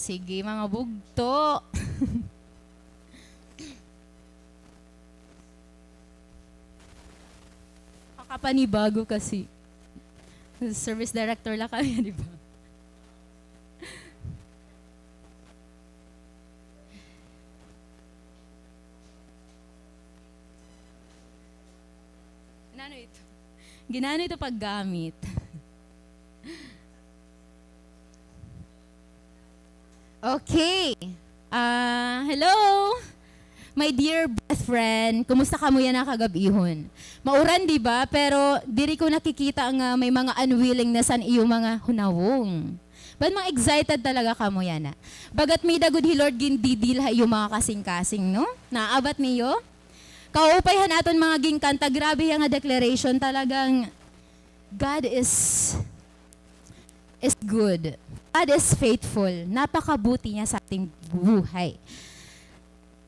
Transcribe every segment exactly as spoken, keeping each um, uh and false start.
Sige, mga bugto. Kakapanibago kasi. Service director la kami, di ba? Nano ito? Ginano ito paggamit? Okay. Ah, hello, my dear best friend. Kumusta kamo yana kagab-ihon? Mauran, di ba? Pero diri ko nakikita nga may mga unwillingness an iyo mga hunawong. But mga excited talaga kamo yana. Bagat may-ada gud hi Lord gindidil ha iyo mga kasingkasing, no? Naabat niyo? Kaupay han aton mga ginkanta, grabe hiya nga declaration, talagang God is, is good. God is faithful. Napakabuti niya sa ating buhay.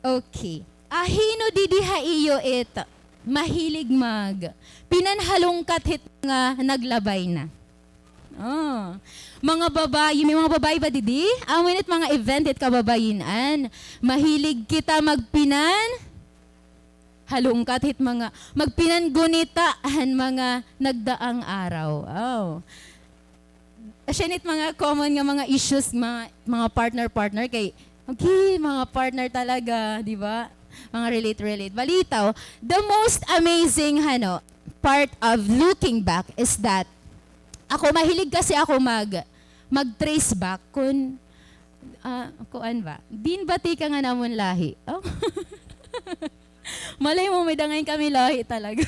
Okay. Ah, hin-o didi ha iyo it mahilig magpinanhalungkat hit mga naglabay na? Oh. Mga babayi, may mga babayi ba didi? Amo ini it mga event hit kababayin-an. Mahilig kita magpinan halungkat hit mga, magpinangunita han mga nagdaang araw. Oh. Asya ini it mga common nga mga issues, mga, mga partner-partner kay, okay, mga partner talaga, di ba? Mga relate-relate. Balitaw, the most amazing, hano, part of looking back is that ako, mahilig kasi ako mag, mag-trace back kun, ah, kuan ba? Diin ba tikang an amon lahi? Oh. Malay mo, may-ada ngay-an kami lahi talaga.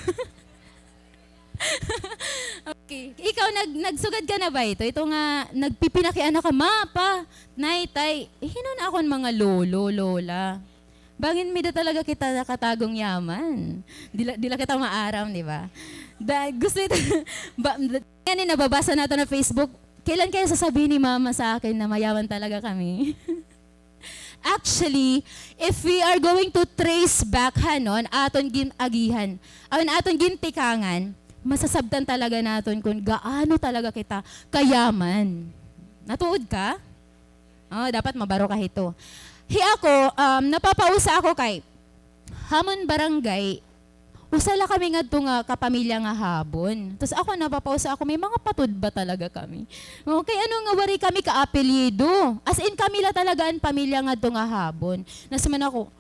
Okay. Ikaw, nag-, nagsugad ka na ba ito? Ito nga, nagpipinakiana ka, ma, pa, nay, tay, eh, hin-o an akon mga lolo, lola? Bangin may-ada talaga kita nakatagong yaman. Di la, di la kita maaram, di ba? Da, gusto ito, ba, da, yan yung nababasa natin na Facebook, kailan kaya sasabihin ni mama sa akin na mayaman talaga kami? Actually, if we are going to trace back, hano, an aton gin-agihan, an aton gintikangan, masasabtan talaga naton kun gaano talaga kita kayaman. Natuod ka? Oh, dapat mabaro ka hito. Hi ako, um, napapausa ako kay, ha amon barangay, usa la kami ngadto nga kapamilya nga Habon. Tas ako, napapausa ako, may mga Patod ba talaga kami? Oh, kay ano nga waray kami kaapelyido? As in, kami la talaga an pamilya ngadto nga Habon. Nasiring man ako,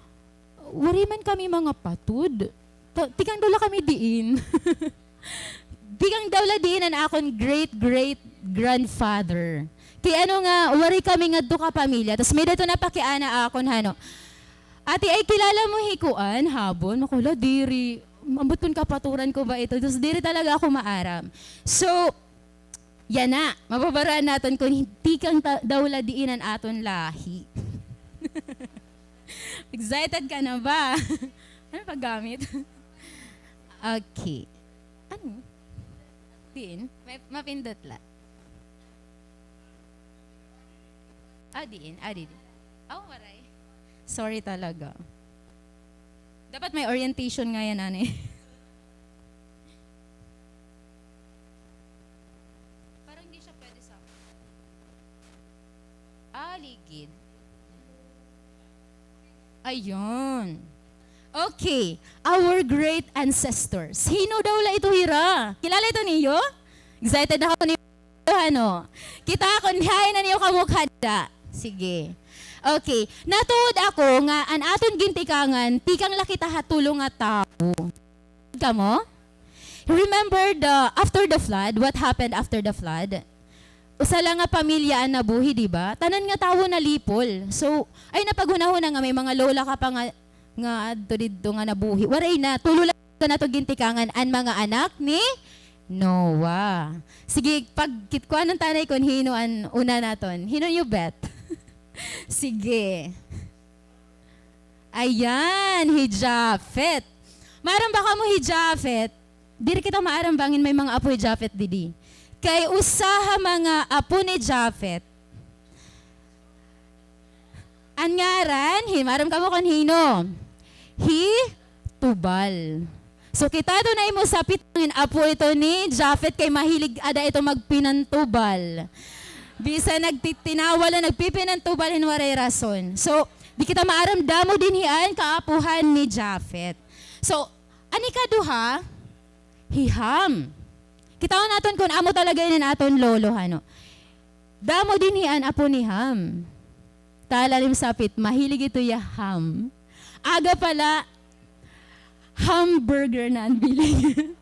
waray man kami mga Patod. Ta-, tikang daw la kami diin. Tikang daw la diin an akon great-great-grandfather. Kay ano nga, waray kami ngadto kapamilya. Tas may-ada ito napakiana akon, hano, "Ate, ay kilala mo hi kuan, Habon?" Ako, "Hala, diri. Ambot kun kapaturan ko ba ito?" Tas diri talaga ako maaram. So, yana, mababaroan naton kun tikang ta-, daw la diin an aton lahi. Excited ka na ba? Ano paggamit? Okay. Ano? Diin? May, mapindot la. Ah, diin? Ah, diin. Oh, waray. Sorry talaga. Dapat may orientation ngay-an, ani. Parang hindi siya pwede sa akin. Ah, ligid. Ayun. Okay. Our great ancestors. Hin-o daw la ito hira? Kilala ito niyo? Excited ako ni, ano. Kita kon hain an iyo kamukha dida. Sige. Okay. Natuod ako nga an aton gintikangan, tikang la kita ha tulo nga tawo. Kamo? Remember the, after the flood? What happened after the flood? Usa la nga pamilya an nabuhi, di ba? Tanan nga tawo nalipol. So, ay, napaghunahuna nga may mga lola ka pa nga, nga adto didto nga nabuhi. Waray na, tulo la nato gintikangan an mga anak ni Noah. Sige, pagkit-, kuan an tanay kon hin-o an una naton. Hin-o niyo bet? Sige. Ayan, hi Japhet. Maaram ba kamo hi Japhet? Diri kita maaram bangin may mga apo hi Japhet didi. Kay usa ha mga apo ni Japhet, an ngaran, hi, maaram kamo kon hin-o? Hi Tubal. So, kita ito na imo sapit, bangin apo ito ni Japhet kay mahilig ada ito magpinantubal. Bisan nagtitinawal na nagpipinantubal hin waray rason. So, di kita maaram, damo dinhi an kaapuhan ni Japhet. So, an ikaduha, hi Ham. Kitaon naton kon amo talaga ini an aton lolo, hano. Damo dinhi an apo ni Ham. Talalim sapit, mahilig ito ya ham. Aga pa la, hamburger na an biling.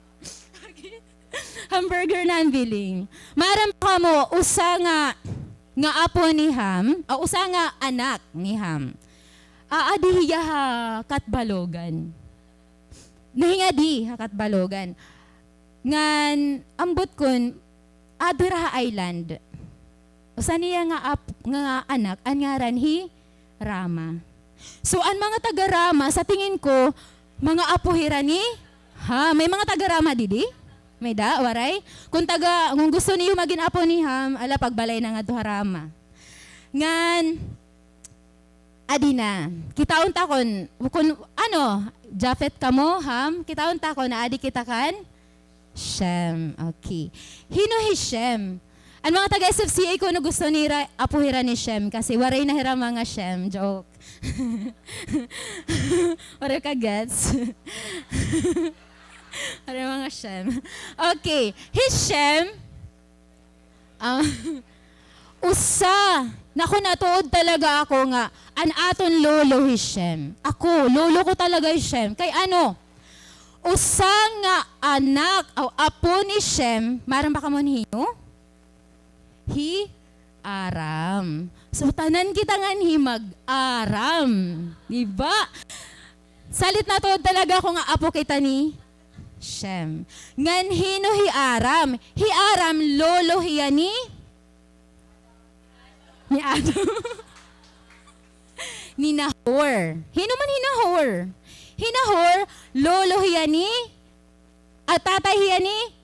Hamburger na an biling. Maaram kamo, usa nga, nga apo ni Ham, o usa nga anak ni Ham. Aadi hiya ha Catbalogan. Nahingadi ha Catbalogan. Ngan ambot kon, adi ra ha island. Usa niya nga ap-, nga anak, an ngaran hi Rama. So, an mga taga Rama, sa tingin ko, mga apo hira ni Ham. May mga taga Rama didi? May da, waray? Kung taga, kung gusto niyo magin apo ni Ham, ala, pagbalay na ngadto ha Rama. Ngan, adi na. Kitaon ta kon, kon, ano, Japhet kamo, Ham? Kitaon ta kon naadi kita kan Shem. Okay. Hino hi Shem? An mga taga S F C A kuno gusto nira apo hira ni Shem kasi waray na hira mga Shem. Joke. Waray ka gets? Waray mga Shem. Okay. Hi Shem, ah, usa, naku, natuod talaga ako nga an aton lolo hi Shem. Ako, lolo ko talaga hi Shem. Kay ano, usa nga anak, o apo ni Shem, maaram ba kamo hin hino? Hi Aram. So, tanan kita nganhi mag-Aram. Di ba? Salit natuod talaga ako nga apo kita ni Shem. Ngan hino hi Aram? Hi Aram, lolo hiya ni, ni Adam. Ni Nahor. Hino man hi Nahor? Hi Nahor, lolo hiya ni, ah, tatay hiya ni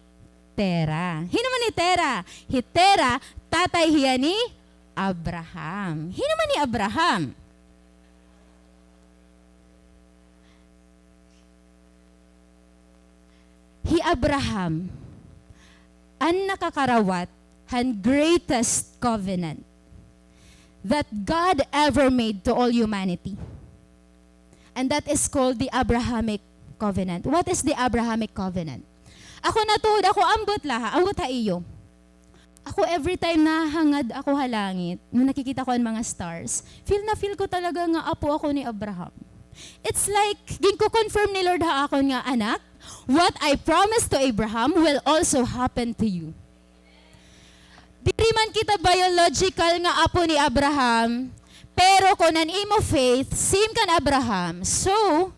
Tera. Hino man hi Tera? Hi Tera, tatay hiya ni Abraham. Hino man hi Abraham? Hi Abraham an nakakarawat han greatest covenant that God ever made to all humanity. And that is called the Abrahamic covenant. What is the Abrahamic covenant? Ako natuod, ako ambot la ha, ambot ha iyo. Ako, every time nahangad ako ha langit, nga nakikita ko an mga stars, feel na feel ko talaga nga apo ako ni Abraham. It's like, ginko-confirm ni Lord ha akon nga, "Anak, what I promised to Abraham will also happen to you." Diri man kita biological nga apo ni Abraham, pero kon an imo faith, same kan Abraham, so,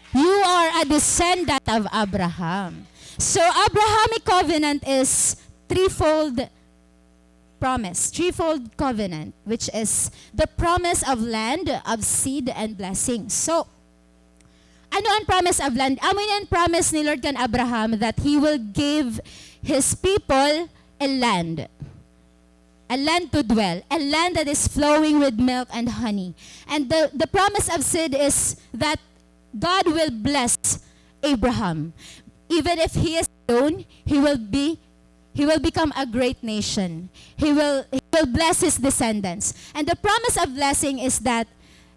you are a descendant of Abraham. So, Abrahamic covenant is threefold promise, threefold covenant, which is the promise of land, of seed, and blessing. So, ano an promise of land? Amo ini an promise ni Lord kan Abraham that He will give His people a land, a land to dwell, a land that is flowing with milk and honey. And the, the promise of seed is that God will bless Abraham. Even if he is alone, he will be, he will become a great nation. He will, he will bless his descendants. And the promise of blessing is that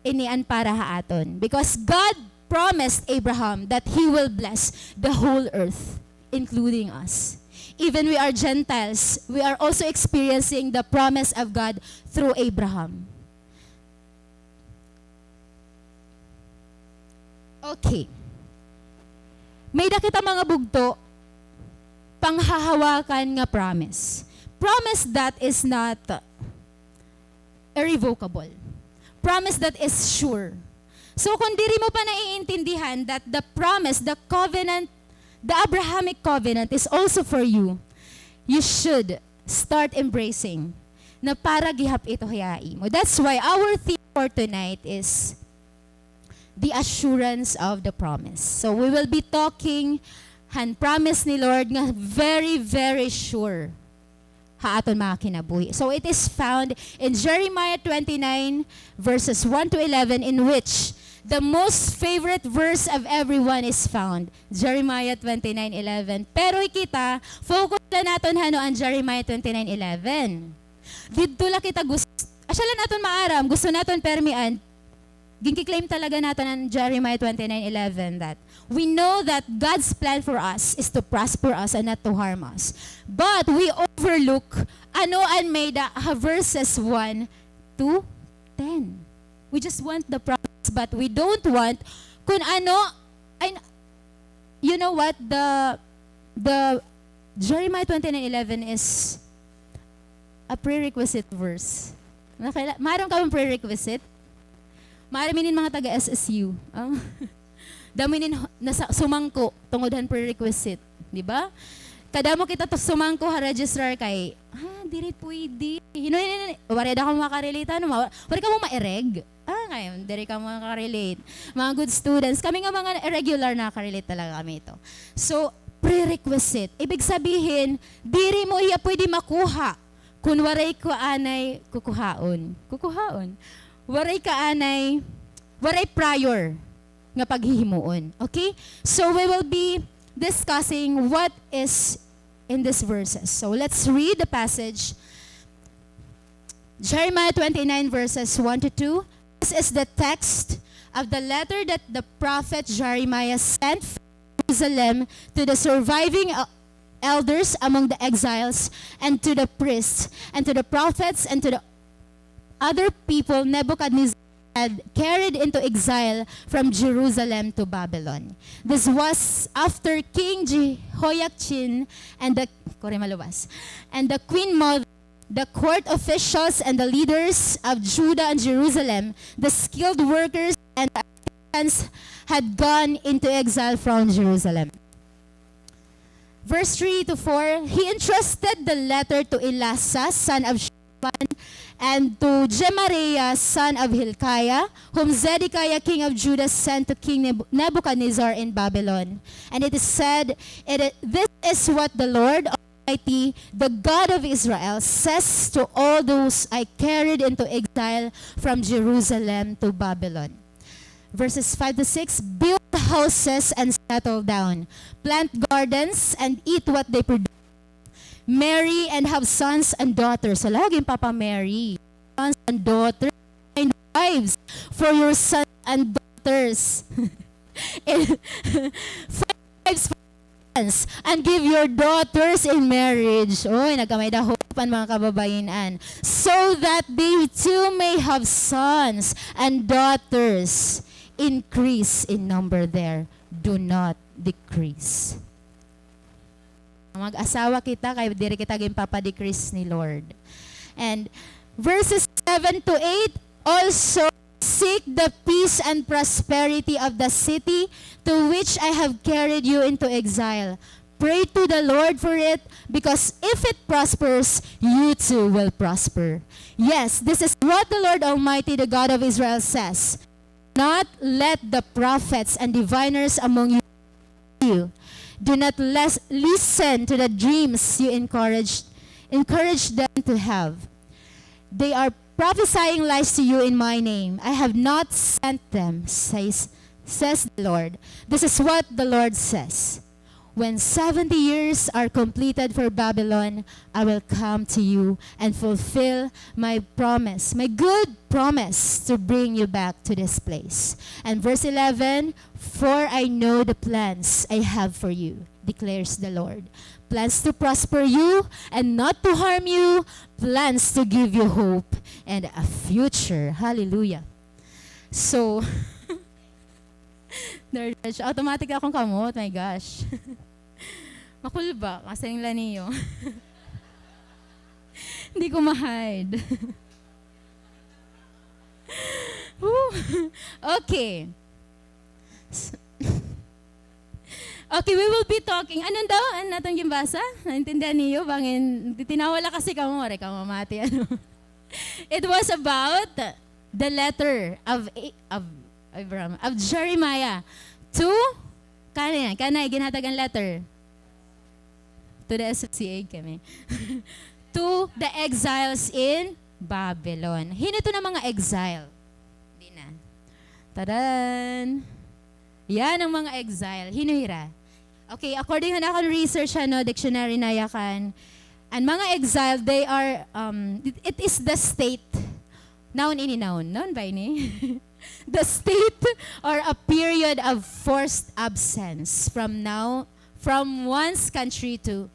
ini an para ha aton. Because God promised Abraham that he will bless the whole earth, including us. Even we are Gentiles, we are also experiencing the promise of God through Abraham. Okay. May-ada kita mga bugto, panghahawakan nga promise. Promise that is not irrevocable. Promise that is sure. So, kung diri mo pa naiintindihan that the promise, the covenant, the Abrahamic covenant is also for you, you should start embracing na para gihap ito hiya ha imo. That's why our theme for tonight is the assurance of the promise. So we will be talking han promise ni Lord nga very, very sure ha aton mga kinabuhi. So it is found in Jeremiah twenty-nine, verses one to eleven, in which the most favorite verse of everyone is found. Jeremiah twenty-nine eleven. Pero kita, focus la naton hano an Jeremiah twenty-nine eleven. Didto la kita gus-, asya la naton maaram, gusto naton permi an, ginki-claim talaga naton an Jeremiah twenty-nine eleven that we know that God's plan for us is to prosper us and not to harm us. But we overlook ano an may-ada ha verses one to ten. We just want the promise, but we don't want kun ano, ay, you know what? The, the Jeremiah twenty-nine eleven is a prerequisite verse. Nakaila-, maaram ka bang prerequisite? Maaram inin mga taga S S U. Ah. Damo inin nasa-, sumangko tungod han prerequisite, di ba? Kadamo kita to sumangko ha registrar kay, ah, diri pwede. Hino, hino, hino, waray daw kamo makarelate, ano, ma-, waray kamo maireg. Ah, kay diri kamo makarelate. Mga good students, kami nga mga irregular, nakarelate talaga kami ito. So, prerequisite. Ibig sabihin, diri mo iya pwede makuha kun waray ka anay kukuhaon. Kukuhaon. Waray ka anay, waray prior nga paghihimuon. Okay? So, we will be discussing what is in these verses. So, let's read the passage. Jeremiah twenty-nine, verses one to two. This is the text of the letter that the prophet Jeremiah sent from Jerusalem to the surviving el-, elders among the exiles, and to the priests, and to the prophets, and to the other people Nebuchadnezzar had carried into exile from Jerusalem to Babylon. This was after King Jehoiachin and the, kore maluwas, and the queen mother, the court officials and the leaders of Judah and Jerusalem, the skilled workers and the artisans had gone into exile from Jerusalem. Verse three to four, he entrusted the letter to Elasah, son of Shaphan, and to Gemariah, son of Hilkiah, whom Zedekiah, king of Judah, sent to King Neb-, Nebuchadnezzar in Babylon. And it is said, it i-, "This is what the Lord Almighty, the God of Israel, says to all those I carried into exile from Jerusalem to Babylon." Verses five to six, "Build houses and settle down. Plant gardens and eat what they produce. Marry and have sons and daughters." So, lagi papa-marry. Sons and daughters. Find wives for your sons and daughters. And find wives for sons and give your daughters in marriage. Oy, nagkamay-ada hope an mga kababayen-an. "So that they too may have sons and daughters. Increase in number there. Do not decrease." Mag-asawa kita kay diri kita ginpapa-decrease ni Lord. And verses seven to eight, "Also seek the peace and prosperity of the city to which I have carried you into exile. Pray to the Lord for it, because if it prospers, you too will prosper. Yes, this is what the Lord Almighty, the God of Israel, says. Not let the prophets and diviners among you you. Do not les-, listen to the dreams you encourage, encourage them to have. They are prophesying lies to you in my name. I have not sent them, says, says the Lord. This is what the Lord says. When seventy years are completed for Babylon, I will come to you and fulfill my promise, my good promise to bring you back to this place." And verse eleven, "For I know the plans I have for you, declares the Lord. Plans to prosper you and not to harm you, plans to give you hope and a future." Hallelujah. So, Lord, automatic akong kamot, my gosh. Makulba, kasi yung laniyo. Hindi ko ma-hide. Woo! Okay. S-, okay, we will be talking. Ano daw? Ano naton ginbasa? Naintindihan niyo? Bangin, titinawa la kasi kamo, waray kamo mamati, ano? It was about the letter of A-, of Abraham, of Jeremiah to, kanay, kanay, ginhatag an letter. To the S F C A kami. To the exiles in Babylon. Hin-o ito na mga exile? Di na. Tadan! Yan ang mga exile. Hin-o hira? Okay, according han akon research, ano, dictionary na yakan, An mga exile, they are, um, it, it is the state, noun ini noun, noun ba ini? The state or a period of forced absence from now, from one's country to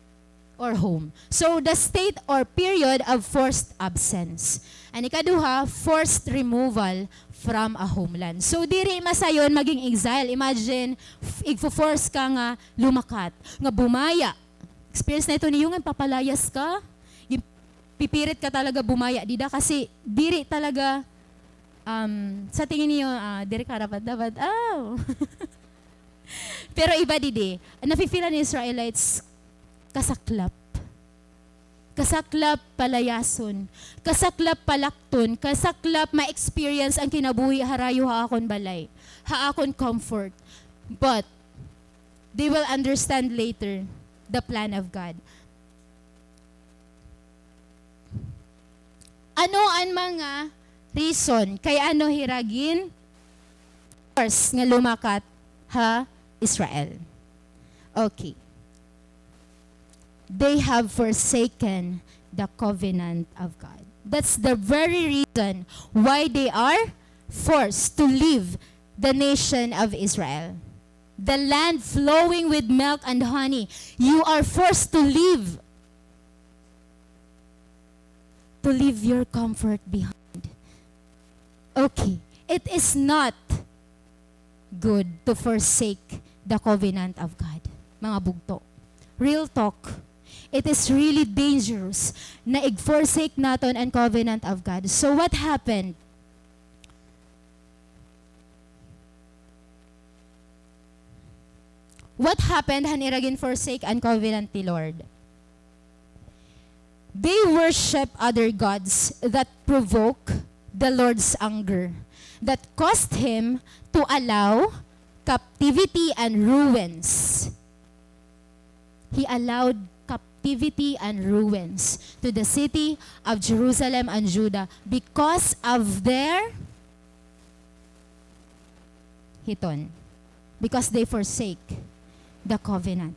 or home. So, the state or period of forced absence. An ikaduha, forced removal from a homeland. So, diri masayon maging exile. Imagine, f-, igfo-force ka nga lumakat, nga bumaya. Experience na ito niyo nga papalayas ka. Gin-, pipirit ka talaga bumaya dida kasi diri talaga, um, sa tingin niyo, ah, diri karapat-dapat. Oh. Pero iba didi, nafe-feel an Israelites kasaklap. Kasaklap palayason. Kasaklap palakton. Kasaklap ma-experience an kinabuhi harayo ha akon balay, ha akon comfort. But they will understand later the plan of God. Ano an mga reason kay ano hira gin-force nga lumakat ha Israel? Okay. They have forsaken the covenant of God. That's the very reason why they are forced to leave the nation of Israel. The land flowing with milk and honey. You are forced to leave, to leave your comfort behind. Okay, it is not good to forsake the covenant of God. Mga bugto. Real talk. It is really dangerous na ig-forsake naton an covenant of God. So what happened? What happened han ira gin-forsake an covenant ni Lord? They worship other gods that provoke the Lord's anger, that caused him to allow captivity and ruins. He allowed captivity and ruins to the city of Jerusalem and Judah because of their hiton, because they forsake the covenant.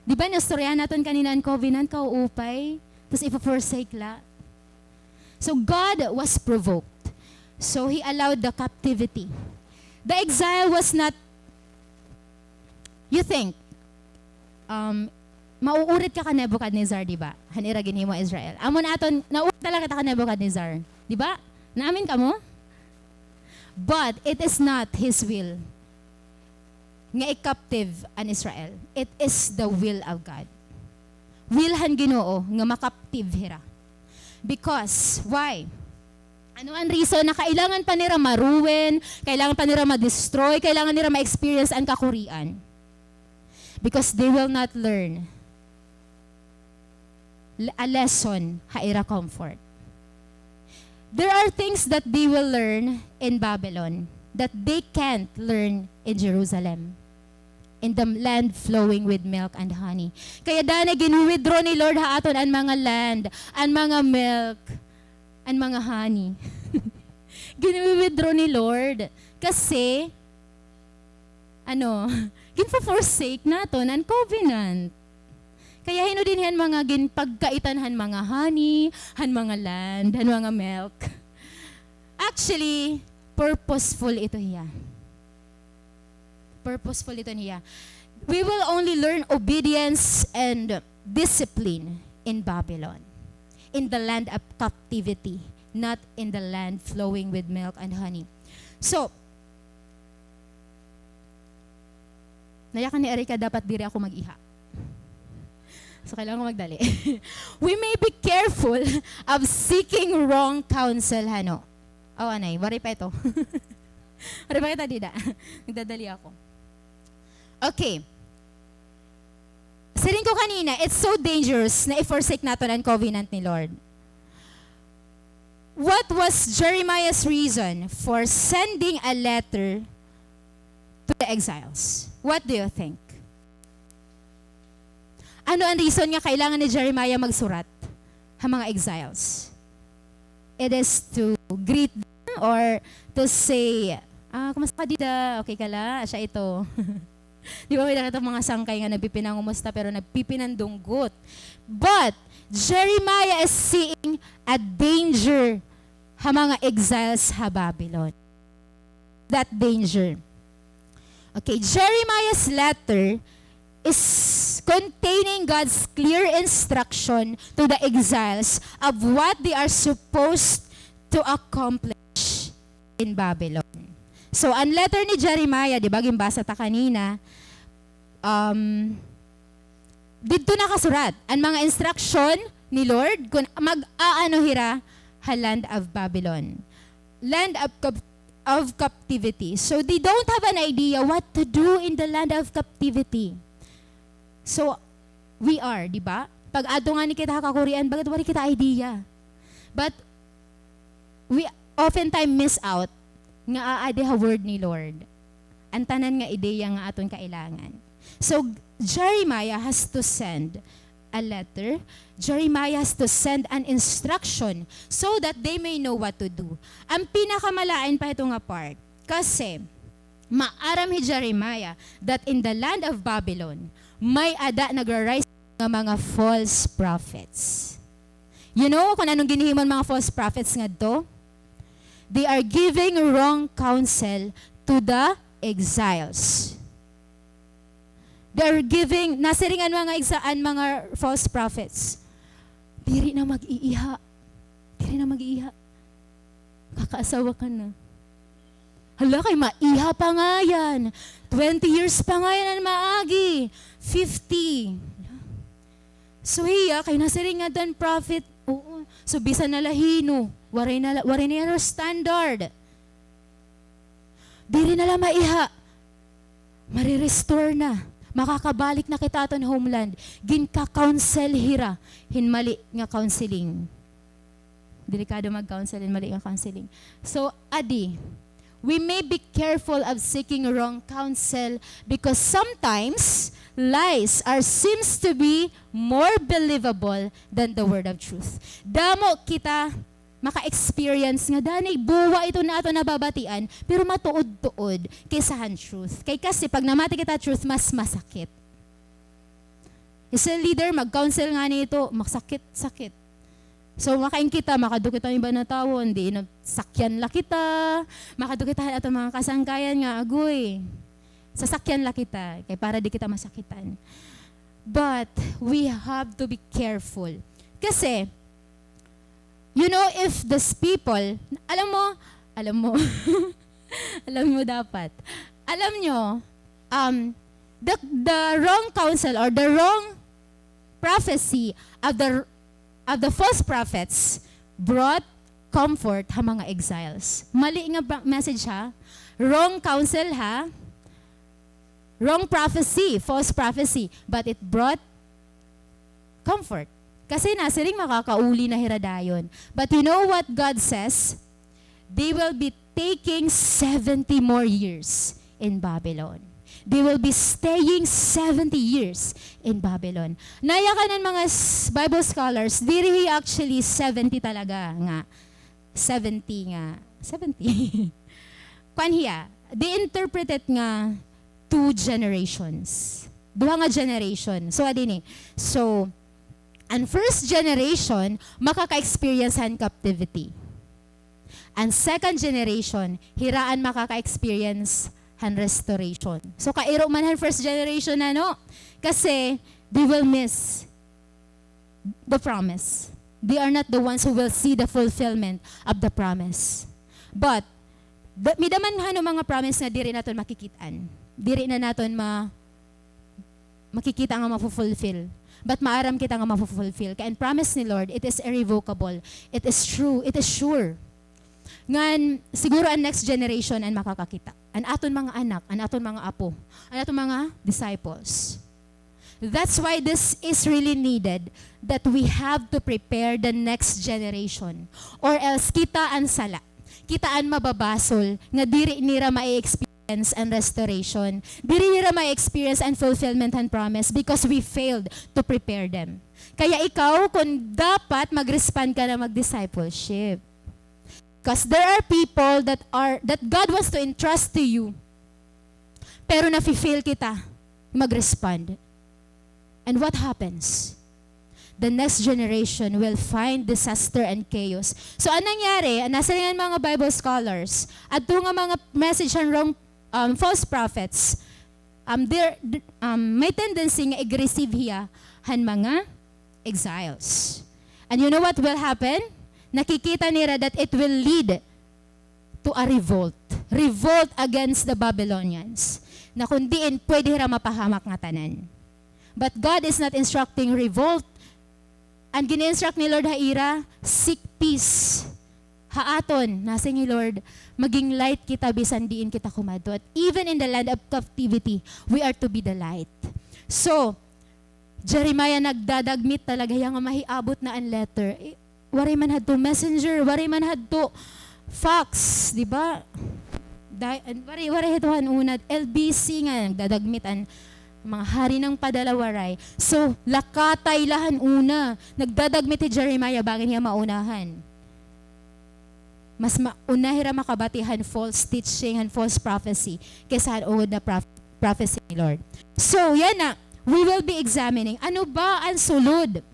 Di ba, naistoryahan naton kanina an covenant, kauupay, tas ifo-forsake la. So God was provoked. So He allowed the captivity. The exile was not, you think, um, mauurit ka kan Nebuchadnezzar, di ba? Han ira ginhimo Israel. Amo na aton, nauurit talaga ta kan Nebuchadnezzar. Di ba? Naamin kamo? But it is not His will nga i-captive an Israel. It is the will of God. Will han Ginoo nga ma-captive hira. Because, why? Ano an reason na kailangan pa nira ma-ruin, kailangan pa nira ma-destroy, kailangan nira ma-experience an kakurian? Because they will not learn l-, a lesson ha ira comfort. There are things that they will learn in Babylon that they can't learn in Jerusalem, in the land flowing with milk and honey. Kaya danay gin-withdraw ni Lord ha aton an mga land, an mga milk, an mga honey. Gin-withdraw ni Lord kasi, ano, ginfo-forsake naton an covenant. Kaya hin-o dinhi an mga ginpagkaitan han mga honey, han mga land, han mga milk? Actually, purposeful ito hiya. Purposeful ito niya. We will only learn obedience and discipline in Babylon, in the land of captivity, not in the land flowing with milk and honey. So, nayakan ni Erica, dapat diri ako mag-iha. So, kailangan ko magdali. We may be careful of seeking wrong counsel, hano? Oh, anay, waray pa ito. Waray pa kita dida. Nagdadali ako. Okay. Siring ko kanina, it's so dangerous na i-forsake naton an covenant ni Lord. What was Jeremiah's reason for sending a letter to the exiles? What do you think? Ano an reason nga kailangan ni Jeremiah magsurat ha mga exiles? It is to greet them or to say, ah, kumusta ka dida? Okay ka la? Asya ito. Di ba may nakita mga sangkay nga nagpipinangumusta pero nagpipinandunggot? But Jeremiah is seeing a danger ha mga exiles ha Babylon. That danger. Okay, Jeremiah's letter is containing God's clear instruction to the exiles of what they are supposed to accomplish in Babylon. So, an letter ni Jeremiah, di ba, ginbasa ta kanina, um, didto nakasurat an mga instruction ni Lord kun mag-aano hira ha land of Babylon, land of cap-, of captivity. So, they don't have an idea what to do in the land of captivity. So, we are, di ba? Pag adto ngani kita ha kakurian, bagat waray kita idea. But we oftentimes miss out nga aadi ha word ni Lord an tanan nga ideya nga aton kailangan. So, Jeremiah has to send a letter. Jeremiah has to send an instruction so that they may know what to do. An pinakamalain pa hito nga part, kasi maaram hi Jeremiah that in the land of Babylon, may-ada nagra-rise nga mga false prophets. You know kung anong ginhihimo han mga false prophets ngadto? They are giving wrong counsel to the exiles. They are giving, nasiring an mga exa-, an mga false prophets, "Diri na mag-iiha. Diri na mag-iiha. Kakaasawa ka na." Hala, kay maiha pa ngay-an. Twenty years pa ngay-an an maagi. Fifty. So hiya, kay nasiring ngadto an prophet, oo. So bisan na la hin-o, waray na la, waray na hira standard. Diri na la maiha. Mare-restore na. Makakabalik na kita ha aton homeland. Ginka-counsel hira hin mali nga counseling. Delikado mag-counsel hin mali nga counseling. So, adi, we may be careful of seeking wrong counsel because sometimes lies are seems to be more believable than the word of truth. Damo kita maka-experience nga, "Danay, buwa iton aton nababatian, pero matuod-tuod kaysa han truth." Kay kasi, pag namati kita truth, mas masakit. Isa leader, mag-counsel ngani ito, masakit-sakit. So, makain kita, makadto kita han iba nga tawo, di na, sakyan la kita, makadto kita han aton mga kasangkayan nga, agoy, sasakyan la kita, kay para di kita masakitan. But we have to be careful. Kasi, you know, if these people, alam mo, alam mo, alam mo dapat, alam nyo, um, the, the wrong counsel or the wrong prophecy of the, of the false prophets brought comfort ha mga exiles. Mali nga ba-, message ha, wrong counsel ha, wrong prophecy, false prophecy, but it brought comfort. Kasi nasiring makakauli na hira dayon. But you know what God says? They will be taking seventy more years in Babylon. They will be staying seventy years in Babylon. Nayakan an mga s-, Bible scholars, diri actually seventy talaga nga. Seventy nga. Seventy. Kuan hiya, they interpret it nga two generations. Duha nga generation. So, adi ni. So, an first generation, makaka-experience han captivity. An second generation, hira an makaka-experience han restoration. So, kairo man han first generation, ano? Kasi, they will miss the promise. They are not the ones who will see the fulfillment of the promise. But, da-, may-ada man hano mga promise nga diri naton makikit-an. Diri na naton ma-, makikita nga mafulfill. But maaram kita nga mafulfill. Kay an promise ni Lord, it is irrevocable. It is true. It is sure. Ngan, siguro an next generation an makakakita. An aton mga anak, an aton mga apo, an aton mga disciples. That's why this is really needed, that we have to prepare the next generation. Or else, kita an sala. Kita an mababasol nga diri nira ma-experience an restoration. Diri nira ma-experience an fulfillment han promise because we failed to prepare them. Kaya ikaw, kung dapat, mag-respond ka na mag-discipleship. 'Cause there are people that are, that God wants to entrust to you. Pero nafi-fail kita. mag-respond. And what happens? The next generation will find disaster and chaos. So, an nangyari, an nasiring an mga Bible scholars, adto nga mga message han wrong, um, false prophets, um, there, um, may tendency nga ig-receive hiya han mga exiles. And you know what will happen? Nakikita nira that it will lead to a revolt. Revolt against the Babylonians. Na kon diin, pwede hira mapahamak ngatanan. But God is not instructing revolt. An gin-instruct ni Lord ha ira, seek peace. Ha aton, nasiring ni Lord, maging light kita bisan diin kita kumadto. At even in the land of captivity, we are to be the light. So, Jeremiah nagdadagmit talaga hiya nga mahiabot na an letter. Eh, waray man hadto messenger, waray man hadto fax, di ba? Di-, an-, waray, waray hadto han una, L B C nga, nagdadagmit an mga hari nangpadala, waray. So, lakatay la han una. Nagdadagmit hi Jeremiah bangin hiya maunahan. Mas ma-, una hira makabati han false teaching, han false prophecy, kaysa han ungod na proph-, prophecy ni Lord. So, yana, we will be examining, ano ba an sulod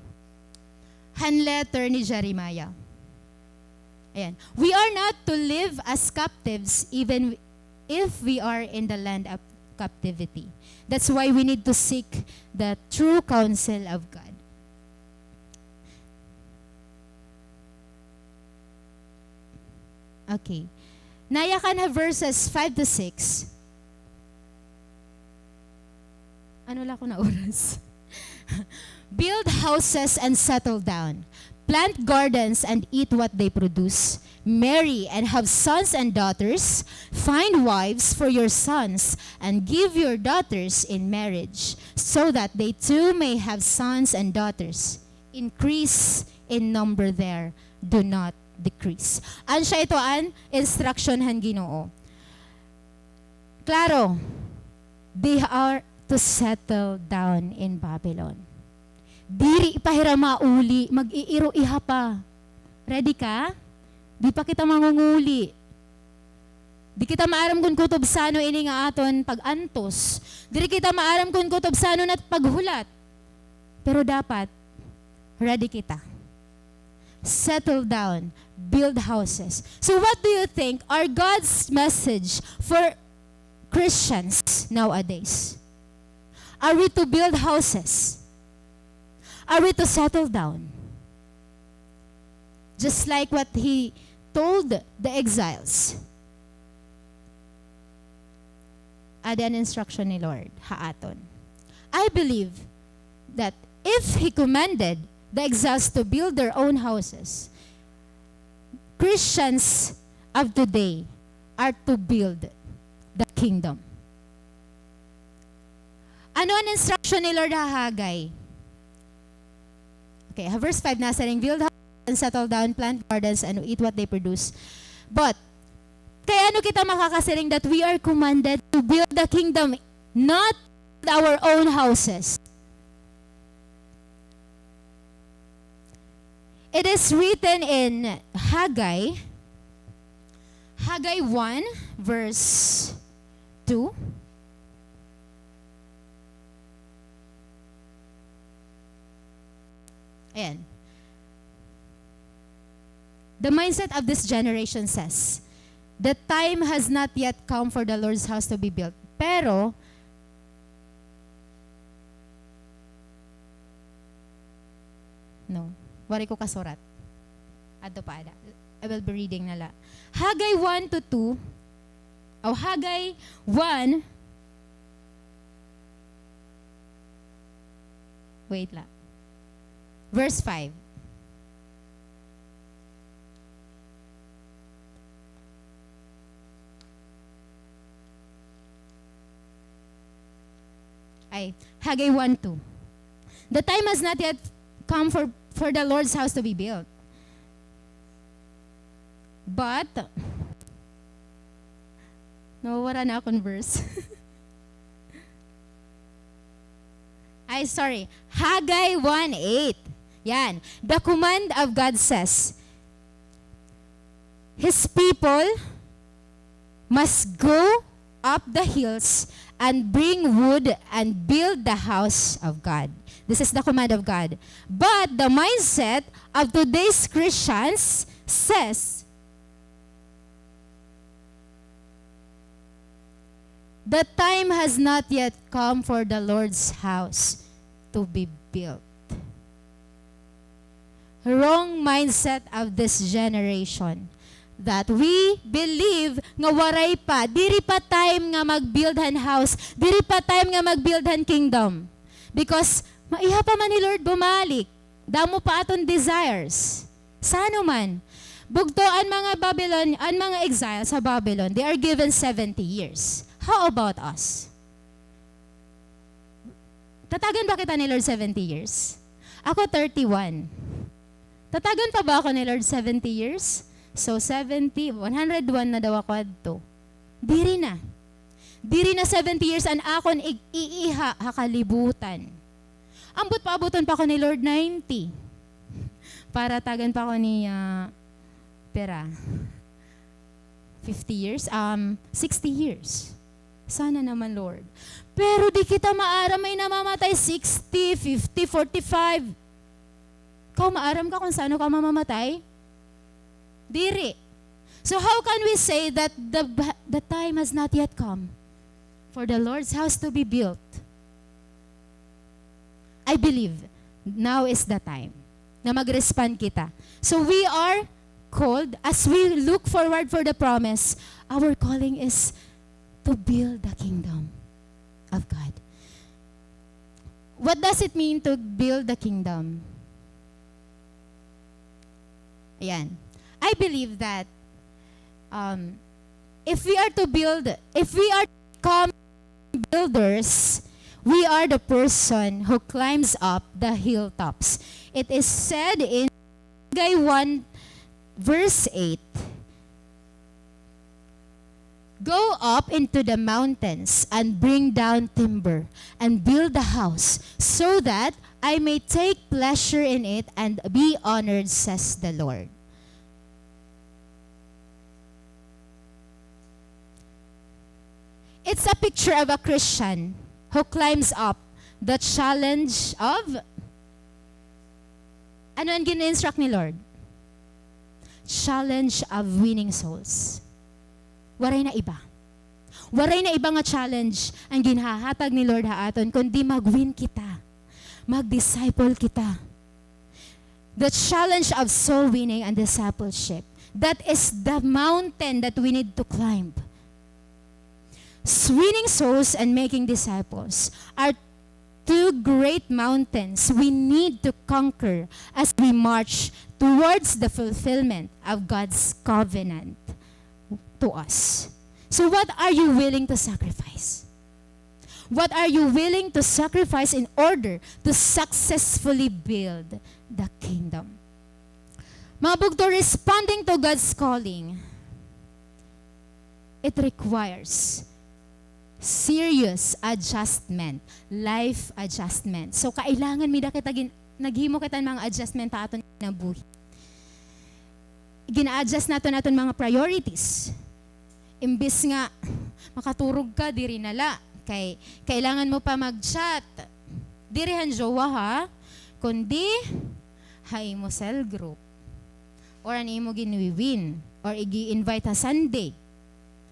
han letter ni Jeremiah? Ayan. We are not to live as captives even if we are in the land of captivity. That's why we need to seek the true counsel of God. Okay. Nayakan ha verses five to six. Ano la ko na oras? Build houses and settle down. Plant gardens and eat what they produce. Marry and have sons and daughters. Find wives for your sons and give your daughters in marriage, so that they too may have sons and daughters. Increase in number there. Do not decrease. Asya ito an instruction han Ginoo. Klaro, they are to settle down in Babylon. Diri pa hira mauli, mag-iiro-iha pa. Ready ka? Di pa kita mangunguli. Di kita maaram kon kutubsano ini nga aton pag-antos. Diri kita maaram kon kutubsano nat paghulat. Pero dapat, ready kita. Settle down, build houses. So what do you think are God's message for Christians nowadays? Are we to build houses? Are we to settle down? Just like what he told the exiles. Adi an instruction ni Lord ha aton. I believe that if he commanded the exiles to build their own houses, Christians of today are to build the kingdom. Ano an instruction ni Lord ha Haggai? Okay, ha verse five nasiring, "Build houses and settle down, plant gardens and eat what they produce." But, kay ano kita makakasiring that we are commanded to build the kingdom, not our own houses? It is written in Haggai, Haggai one, verse two. Ayan. The mindset of this generation says, "The time has not yet come for the Lord's house to be built." Pero, no, waray ko kasurat. Adto pa ada. I will be reading na la. Haggai one to two. O, Haggai one. Wait la. Verse five. Ay, Haggai one two. The time has not yet come for, for the Lord's house to be built. But, nawawara na akon verse. Ay, sorry. Haggai one eight. Yan. The command of God says, "His people must go up the hills and bring wood and build the house of God. This is the command of God. But the mindset of today's Christians says, "The time has not yet come for the Lord's house to be built." Wrong mindset of this generation, that we believe nga waray pa, diri pa time nga mag-build han house, diri pa time nga mag-build han kingdom. Because maiha pa man hi Lord bumalik. Damo pa aton desires. San-o man. Bugto an mga Babylon, an mga exile sa Babylon, they are given seventy years. How about us? Tatagan ba kita ni Lord seventy years? Ako, thirty-one. Tatagan pa ba ako ni Lord seventy years? So, seventy, one hundred one na daw ako adto. Diri na. Diri na seventy years an akon ig-, iiha ha kalibutan. Ambot paabuton pa ako ni Lord ninety. Para tagan pa ako ni, ah, pera. Fifty years? Um, sixty years. Sana naman, Lord. Pero di kita maaram, may namamatay sixty, fifty, forty-five. Kaw maaram ka kung san-o ka mamamatay? Diri. So how can we say that the, the time has not yet come for the Lord's house to be built? I believe now is the time na mag-respond kita. So we are called, as we look forward for the promise, our calling is to build the kingdom of God. What does it mean to build the kingdom? Ayan. I believe that, um, if we are to build, if we are to become builders, we are the person who climbs up the hilltops. It is said in Haggai one, verse eight, "Go up into the mountains and bring down timber and build a house so that I may take pleasure in it and be honored," says the Lord. It's a picture of a Christian who climbs up the challenge of, ano an gin-instruct ni Lord? Challenge of winning souls. Waray na iba. Waray na iba nga challenge an ginhahatag ni Lord ha aton, kundi mag-win kita. Mag-disciple kita. The challenge of soul winning and discipleship. That is the mountain that we need to climb. S-, winning souls and making disciples are two great mountains we need to conquer as we march towards the fulfillment of God's covenant to us. So what are you willing to sacrifice? What are you willing to sacrifice in order to successfully build the kingdom? Mga bugto, responding to God's calling, it requires serious adjustment, life adjustment. So, kailangan may da kita gin-, naghimo kita hin mga adjustment ha aton kinabuhi. Gin-adjust naton aton mga priorities. Imbis nga makaturog ka, diri na la. Kay kailangan mo pa mag-chat. Diri han jowa, ha? Kundi ha imo cell group. Or an imo ginwiwin. Or igi-invite ha Sunday.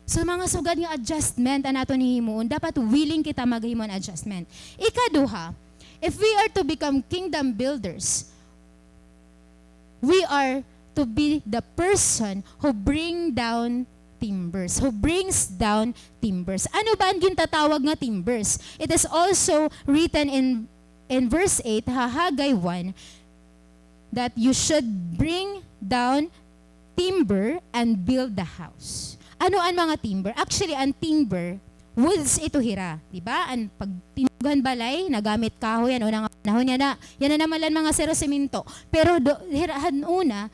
So, mga sugad nga adjustment an aton hihimuon. Dapat willing kita maghimo hin adjustment. Ikaduha, if we are to become kingdom builders, we are to be the person who bring down timbers, who brings down timbers. Ano ba an gintatawag nga timbers? It is also written in, in verse eight, ha Haggai one, that you should bring down timber and build the house. Ano an mga timber? Actually, an timber, woods ito hira, di ba? An pagtindog han balay, nagamit kahoy, an una nga panahon, yana, yana naman la an mga sero-semento. Pero do, hira, han una,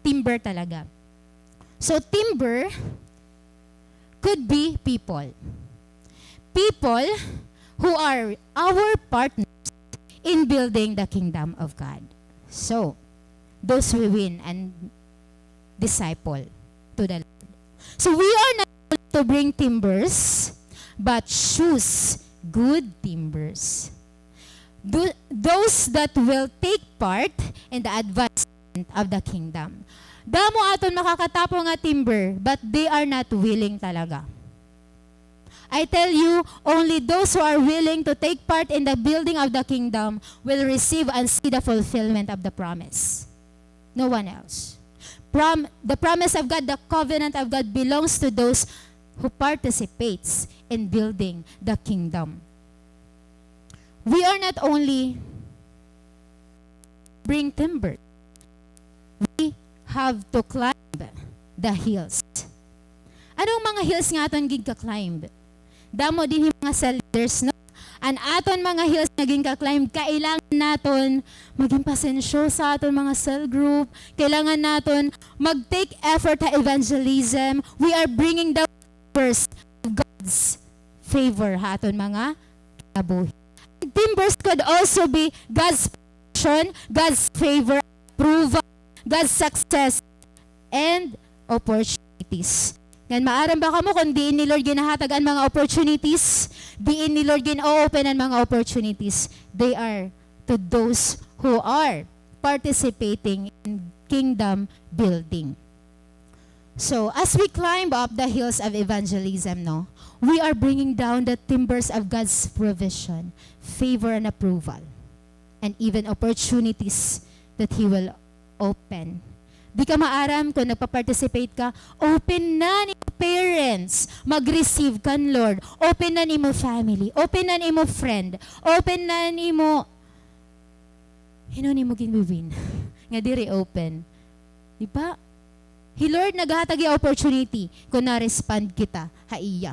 timber talaga. So, timber could be people. People who are our partners in building the kingdom of God. So, those we win and disciple to the Lord. So we are not called to bring timbers, but choose good timbers. Tho-, those that will take part in the advancement of the kingdom. Damo aton makakatapo nga timber, but they are not willing talaga. I tell you, only those who are willing to take part in the building of the kingdom will receive and see the fulfillment of the promise. No one else. Prom-, the promise of God, the covenant of God belongs to those who participates in building the kingdom. We are not only bring timber. We have to climb the hills. Ano an mga hills nga aton ginka-climb? Damo dinhi mga cell leaders, no? An aton mga hills nga ginka-climb, kailangan naton maging pasensyosa ha aton mga cell group. Kailangan naton mag-take effort ha evangelism. We are bringing down first God's favor ha aton mga kinabuhi. And timbers could also be God's protection, God's favor, approval, God's success, and opportunities. Ngan maaram ba kamo kon diin ni Lord ginahatag an mga opportunities? Diin ni Lord gin-o-open an mga opportunities? They are to those who are participating in kingdom building. So, as we climb up the hills of evangelism, no, we are bringing down the timbers of God's provision, favor and approval, and even opportunities that He will open. Di ka maaram kon nagpa-participate ka, open na an imo parents mag-receive kan Lord, open na an imo family, open na an imo friend, open na an imo Hin-o nimo ginwi-win nga diri open? Di ba? Hi Lord naghatag hin opportunity kon na-respond kita ha iya.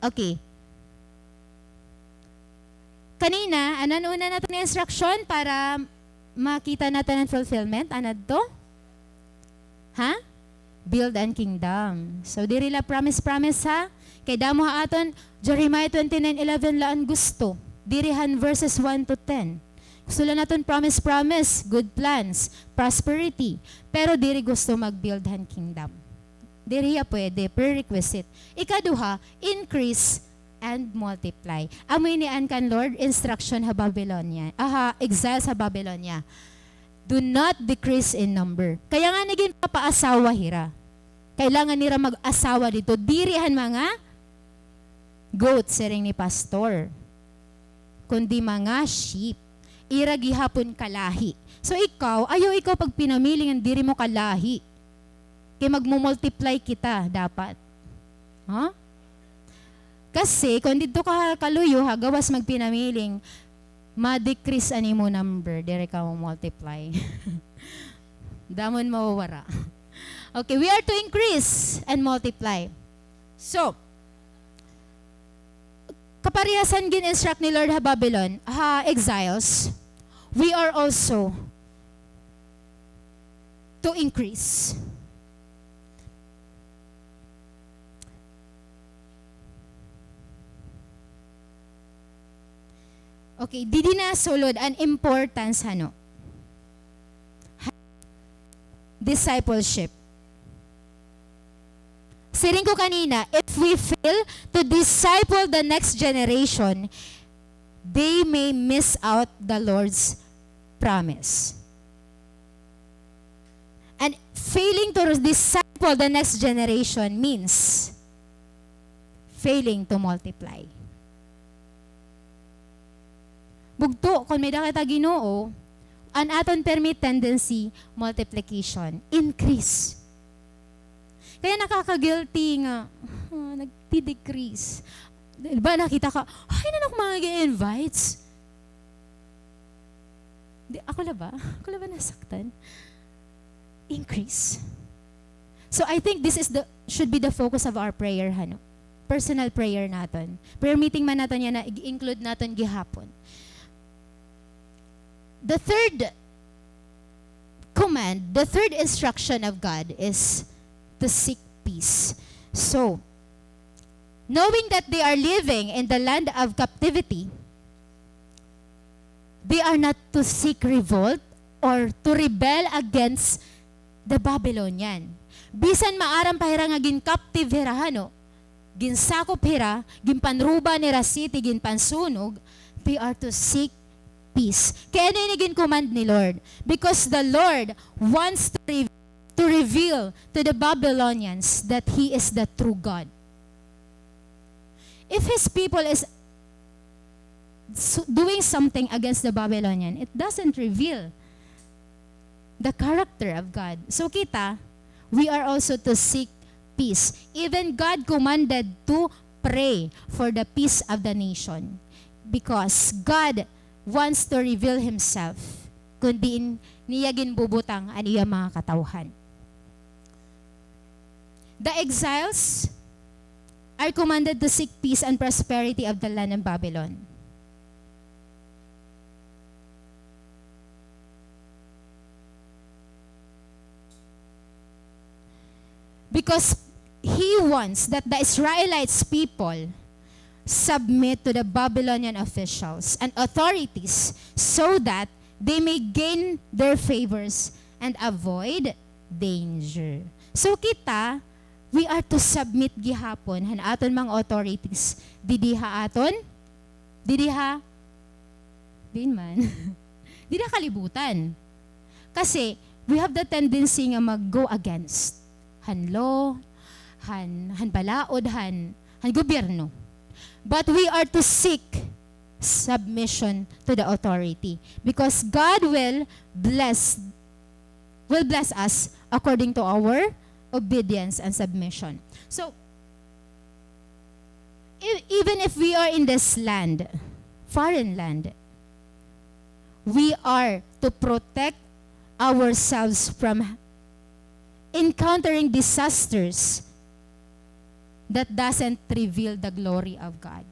Okay. Kanina, ano an una naton nga instruction para makita naton an fulfillment? Ano adto? Ha? Build an kingdom. So, diri la promise-promise, ha? Kay damo ha aton, Jeremiah twenty-nine eleven la an gusto. Diri han verses one to ten. Gusto la naton promise-promise, good plans, prosperity. Pero diri gusto mag-build han kingdom. Diri hiya pwede, prerequisite. Ikaduha, increase and multiply. Amo ini an kan Lord instruction ha Babylonia, ah, ha exiles ha Babylonia. Do not decrease in number. Kaya nga nagin papaasawa hira. Kailangan nira mag-asawa didto. Diri han mga goat, siring ni pastor, kundi mga sheep. Ira gihapon kalahi. So ikaw, ayaw ikaw pagpinamili ngan diri mo kalahi. Kay magmo-multiply kita dapat. Ha? Kasi kon didto ka ha kaluyo, ha gawas magpinamiling, ma-decrease an imo number, diri ka mo-multiply. Damo an mawawara. Okay, we are to increase and multiply. So, kaparehas han gin-instruct ni Lord ha Babylon, ha exiles, we are also to increase. Okay, didi na sulod an importance, hano? Discipleship. Siring ko kanina, if we fail to disciple the next generation, they may miss out the Lord's promise. And failing to disciple the next generation means failing to multiply. Bugto, kon may-ada kita Ginoo, an aton permi tendency, multiplication, increase. Kaya nakaka-guilty nga, ah, nagdi-decrease. Di ba nakita ka, ay, na ako mga invites. Di, ako la ba? Ako la ba nasaktan? Increase. So I think this is the, should be the focus of our prayer, hano? Personal prayer naton. Prayer meeting man naton yana, i-include naton gihapon. The third command, the third instruction of God is to seek peace. So, knowing that they are living in the land of captivity, they are not to seek revolt or to rebel against the Babylonian. Bisan maaram pa hira nga gin-captive hira, hano? ginsakop hira, ginpanruba nira city, ginpansunog, they are to seek peace. Kay ano ini gin-command ni Lord? Because the Lord wants to re-, to reveal to the Babylonians that He is the true God. If His people is s-, doing something against the Babylonian, it doesn't reveal the character of God. So kita, we are also to seek peace. Even God commanded to pray for the peace of the nation, because God wants to reveal Himself kon diin niya ginbubutang an iya mga katawhan. The exiles are commanded to seek peace and prosperity of the land of Babylon. Because He wants that the Israelites people submit to the Babylonian officials and authorities so that they may gain their favors and avoid danger. So kita, we are to submit gihapon han aton mga authorities didi ha aton, didi ha, diin man, didi ha kalibutan. Kasi we have the tendency nga mag-go against han law, han, han balaod, han, han gobyerno. But we are to seek submission to the authority, because God will bless, will bless us according to our obedience and submission. So, e-, even if we are in this land, foreign land, we are to protect ourselves from encountering disasters that doesn't reveal the glory of God.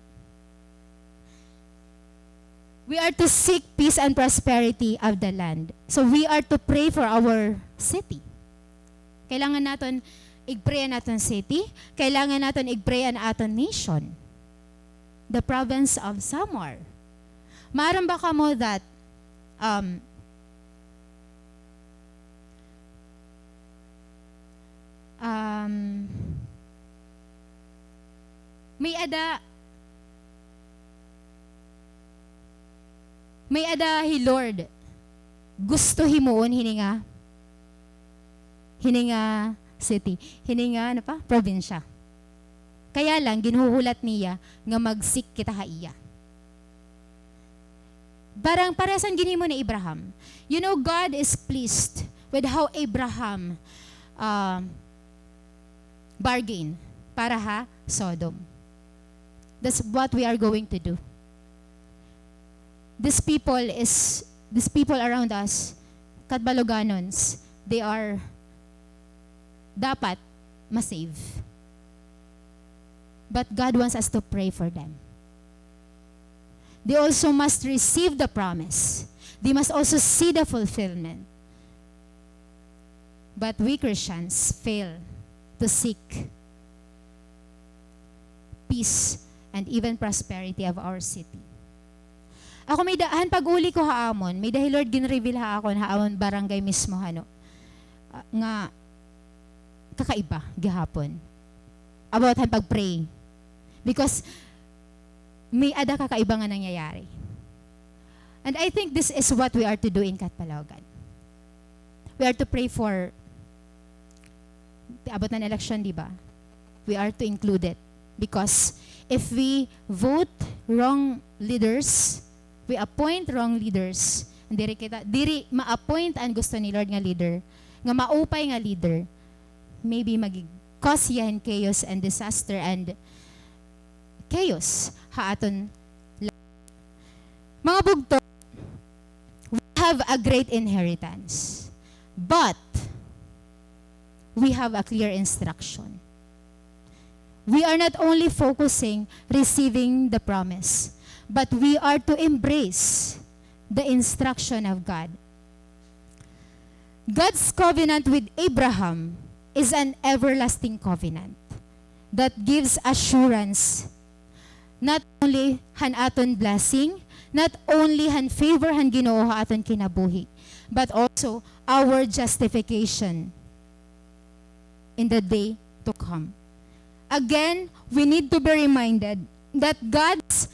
We are to seek peace and prosperity of the land. So we are to pray for our city. Kailangan naton ig-pray an aton city. Kailangan naton ig-pray an aton nation. The province of Samar. Maaram ba kamo that, um, um, may-ada, may-ada hi Lord gusto himuon hini nga, hini nga city, hini nga, ano pa, probinsya. Kaya lang, ginhuhulat niya nga mag-seek kita ha iya. Parang parehas an ginhimo ni Abraham. You know, God is pleased with how Abraham, um, bargain para ha Sodom. That's what we are going to do. This people is, this people around us, Catbaloganons, they are dapat ma-save. But God wants us to pray for them. They also must receive the promise. They must also see the fulfillment. But we Christians fail to seek peace and even prosperity of our city. Ako may-ada, han pag-uli ko ha amon, may-ada hi Lord gin-reveal ha akon, ha amon barangay mismo, hano, ah, nga kakaiba gihapon about han pag-pray. Because may-ada kakaiba nga nangyayari. And I think this is what we are to do in Catbalogan. We are to pray for, abot na an election, di ba? We are to include it. Because if we vote wrong leaders, we appoint wrong leaders, diri kita, diri ma-appoint an gusto ni Lord nga leader, nga maupay nga leader, maybe mag-cause hiya hin chaos and disaster and chaos ha aton la-, mga bugto, we have a great inheritance, but we have a clear instruction. We are not only focusing receiving the promise, but we are to embrace the instruction of God. God's covenant with Abraham is an everlasting covenant that gives assurance not only han aton blessing, not only han favor han Ginoo ha aton kinabuhi, but also our justification in the day to come. Again, we need to be reminded that God's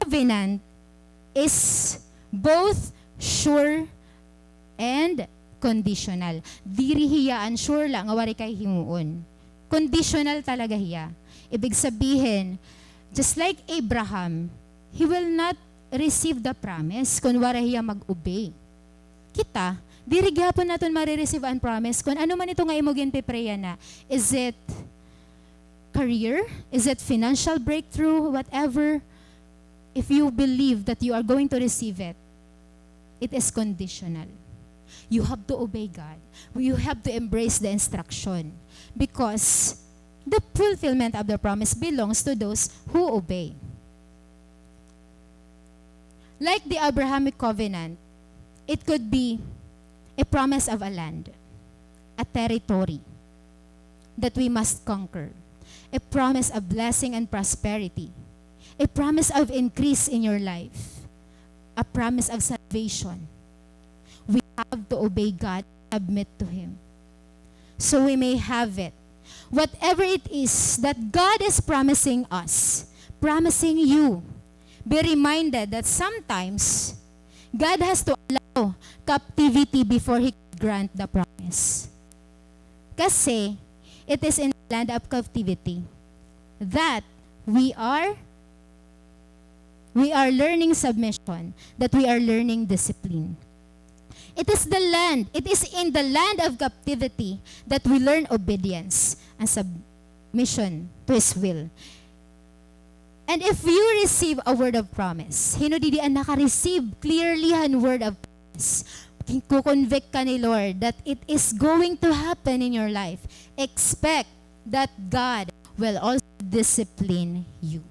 covenant is both sure and conditional. Diri hiya an sure la nga waray kay himuon. Conditional talaga hiya. Ibig sabihin, just like Abraham, he will not receive the promise kon waray hiya mag-obey. Kita, diri gihapon naton mare-receive an promise kon ano man ito nga imo ginpe-pray yana. Is it career? Is it financial breakthrough? Whatever. If you believe that you are going to receive it, it is conditional. You have to obey God. You have to embrace the instruction because the fulfillment of the promise belongs to those who obey. Like the Abrahamic covenant, it could be a promise of a land, a territory that we must conquer, a promise of blessing and prosperity, a promise of increase in your life, a promise of salvation. We have to obey God, submit to Him, so we may have it. Whatever it is that God is promising us, promising you, be reminded that sometimes God has to allow captivity before He can grant the promise. Kasi, it is in the land of captivity that we are, we are learning submission, that we are learning discipline. It is the land, it is in the land of captivity that we learn obedience and submission to His will. And if you receive a word of promise, hin-o didi an naka-receive clearly han word of promise, ko-convict ka ni Lord that it is going to happen in your life, expect that God will also discipline you.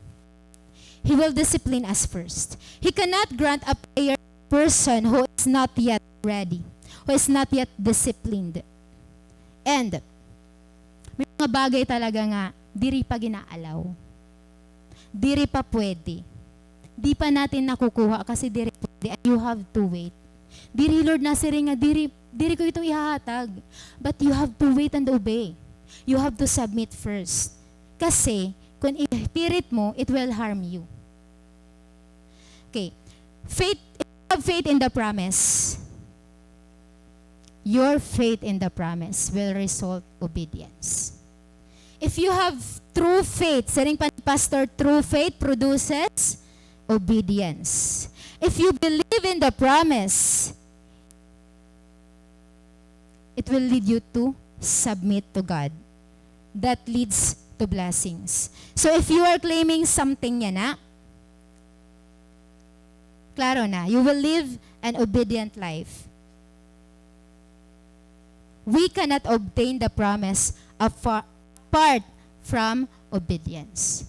He will discipline us first. He cannot grant a prayer to a person who is not yet ready, who is not yet disciplined. And may mga bagay talaga nga diri pa gina-allow. Diri pa pwede. Di pa natin nakukuha kasi diri pwede. And you have to wait. Diri, Lord, nasiring nga diri, diri ko ito ihahatag. But you have to wait and obey. You have to submit first. Kasi, kung ipirit mo, it will harm you. Okay. Faith, if you have faith in the promise, your faith in the promise will result obedience. If you have true faith, siring pa ni Pastor, true faith produces obedience. If you believe in the promise, it will lead you to submit to God. That leads to blessings. So if you are claiming something yana, klaro na, you will live an obedient life. We cannot obtain the promise afa-, apart from obedience.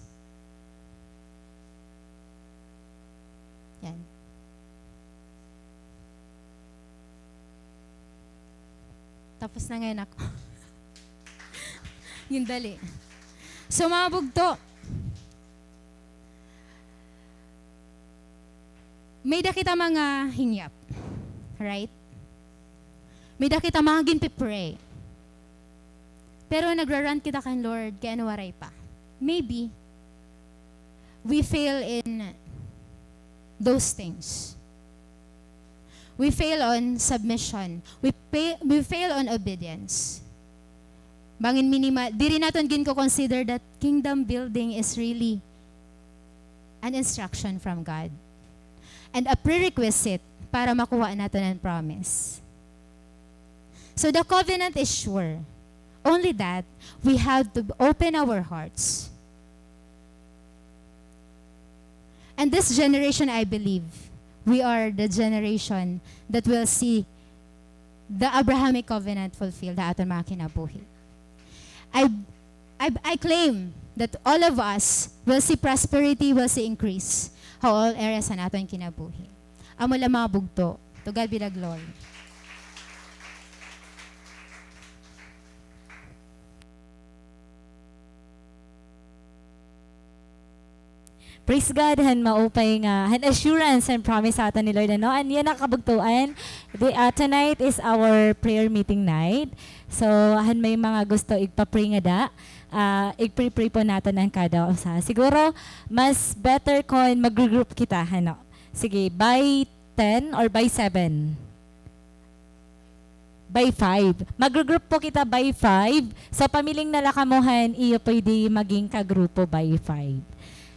Yan. Tapos na ngayon ako. Yung dali. So, mga bugto, may-ada kita mga hingyap. Right? May-ada kita mga ginpe-pray. Pero nagra-rant kita kan Lord, kay ano waray pa. Maybe, we fail in those things. We fail on submission. We pay, we fail on obedience. Bangin minimal, diri naton ginko-consider that kingdom building is really an instruction from God and a prerequisite para makuha naton an promise. So the covenant is sure. Only that, we have to open our hearts. And this generation, I believe, we are the generation that will see the Abrahamic covenant fulfilled ha aton mga kinabuhi. I, I, I claim that all of us will see prosperity, will see increase ha all areas han aton kinabuhi. Amo la, mga bugto. To God be the glory. Praise God, han maupay nga, han assurance, han promise sa aton ni Lord, ano? An yana kabugtoan, the, ah, tonight is our prayer meeting night. So, han may mga gusto igpa-pray ngada, ah, igpre-pray po naton an kada usa. Siguro, mas better kon mag-group kita, ano? Sige, by ten or by seven? By five. Mag-group po kita by five. So, pamiling na la kamo han iyo pwede maging kagrupo by five.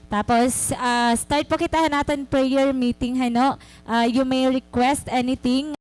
Tapos, ah, start po kita han aton prayer meeting, hano? Ah, you may request anything.